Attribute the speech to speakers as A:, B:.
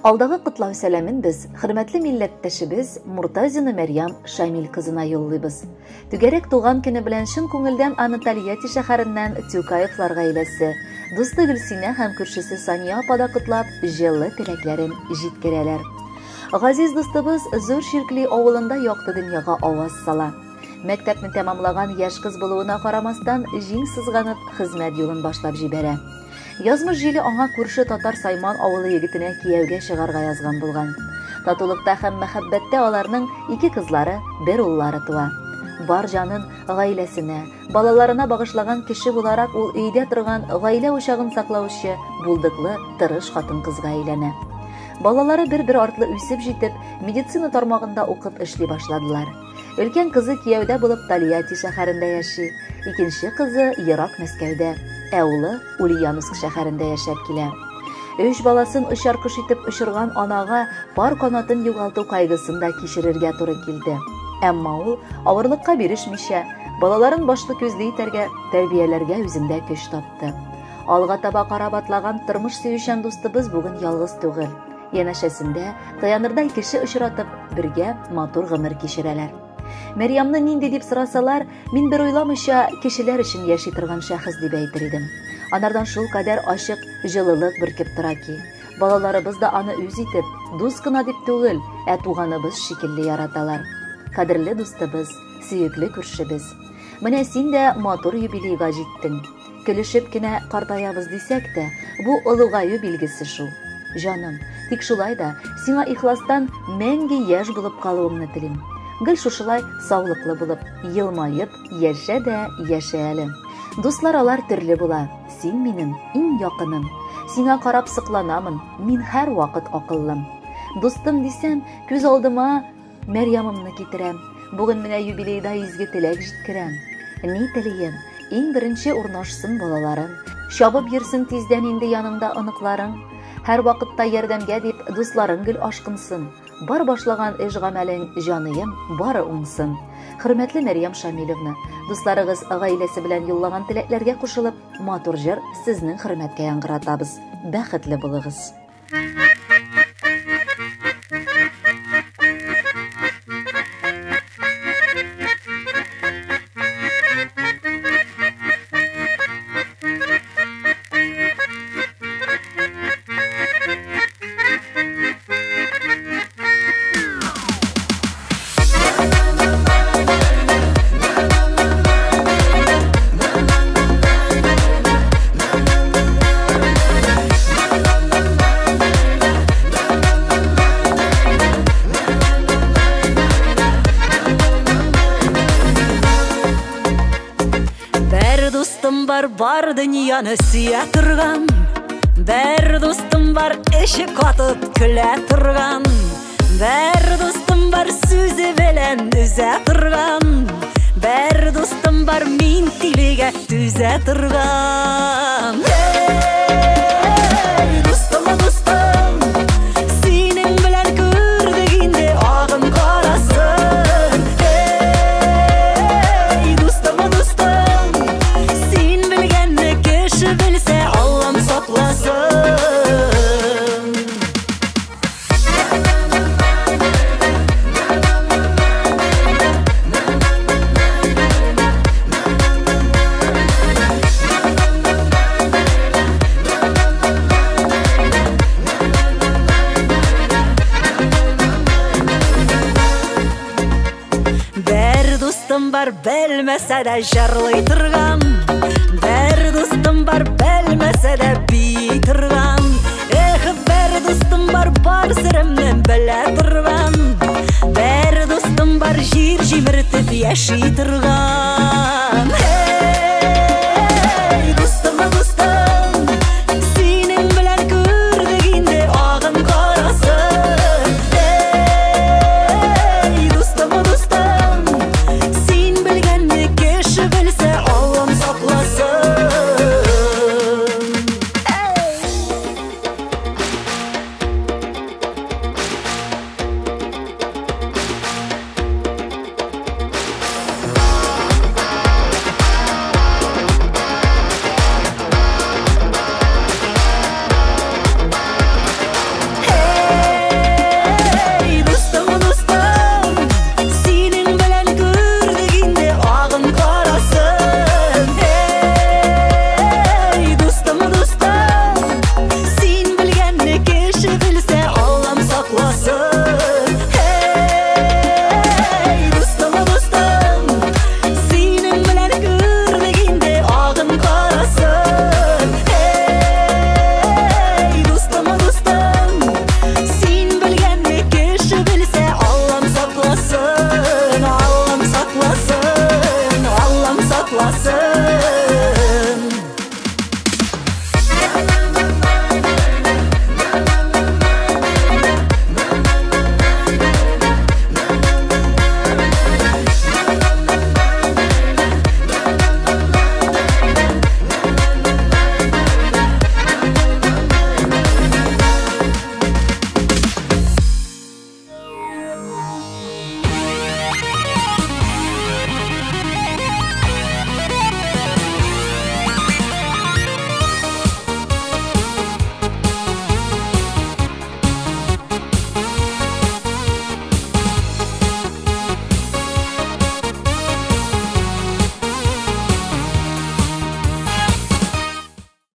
A: Алдагы котлау сәламен без хөрмәтле милләттәшебез Муртазина Мәрьям Шамил кызына юллыйбыз. Түгәрәк туган көне белән чын күңелдән аны Тольятти шәһәреннән Тюкаевлар гаиләсе, дусты Гөлсинә һәм күршесе Сания апа да котлап, җылы теләкләрен җиткерәләр. Газиз дустыбыз Зур Чиркли авылында якты дөньяга аваз сала. Мәктәпне тәмамлаган яшь кыз булуына карамастан, җиң сызганып, хезмәт юлын башлап җибәрә. Язмыш җиле аңа күрше Татар Сайман авылы егетенә кияүгә чыгарга язган булган. Татулыкта һәм мәхәббәттә аларның ике кызлары, бер уллары туа. Бар җанын гаиләсенә, балаларына багышлаган кеше буларак ул өйдә торган гаилә учагын саклаучы булдыклы, тырыш хатын-кызга әйләнә. Балалары бер-бер артлы үсеп җитеп, медицина тармагында укып эшли башладылар. Өлкән кызы кияүдә булып Тольятти шәһәрендә яши, икенче кызы ерак Мәскәүдә, ә улы Ульяновск шәһәрендә яшәп килә. Өч баласын очар кош итеп очырган анага пар канатын югалту кайгысын да кичерергә туры килде. Әмма ул авырлыкка бирешмичә, балаларын башлы күзле итәргә, тәрбияләргә үзендә көч тапты. Алга таба карап атлаган тормыш сөючән дустыбыз бүген ялгыз түгел. Янәшәсендә таянырдай кеше очратып, бергә матур гомер кичерәләр. Мәрьямны нинди дип сорасалар, мин бер уйламыйча кешеләр өчен яши торган шәхес дип әйтер идем. Анардан шул кадәр ачык җылылык бөркеп тора ки, балаларыбыз да аны үз итеп, дус кына дип түгел, ә туганыбыз шикелле яраталар. Кадерле дустыбыз, сөекле күршебез. Менә син дә матур юбилейга җиттең. Көлешеп кенә картаябыз дисәк тә, бу олыгаю билгесе шул. Җаным, тик шулай да сиңа ихластан мәңге яшь булып калуыңны телим. Гел шушылай саулыклы булып, елмаеп, яшә дә яшә әле. Дуслар алар төрле була. Син минем иң якыным. Сиңа карап сокланамын, мин һәр вакыт акыллым. Дустым дисәм, күз алдыма Мәрьямымны китерәм. Бүген менә юбилейда изге теләк җиткерәм. Ни телием? Иң беренче урнашсын балаларың. Чабып йөрсен тиздән инде яныңда оныкларың. Һәр вакытта ярдәмгә дип дусларың гел ашкынсын. Бар башлаган эш гамәлең, җаныем, бары уңсын. Хөрмәтле Мәрьям Шамилевна, дусларыгыз гаиләсе белән юллаган теләкләргә кушылып, матур җыр сезнең хөрмәткә яңгыратабыз. Бәхетле булыгыз.
B: Бер дустым бар, бар дөньяны сөя торган. Бер дустым бар, эче катып көлә торган. Бер дустым бар, сүзе белән өзә торган. Бер дустым бар, мин тилегә түзә торган. Эй, дустым, дустым, синең белән күрдек инде агын карасын. Эй, дустым, дустым, син белгәнне кеше белсә, Аллам сакласын. Бер дустым бар, белмәсә дә җырлый торган. Бер дустым бар, белмәсә дә бии торган. Эх, бер дустым бар, бар серемне белә торган. Бер дустым бар, җир җимертеп яши торган.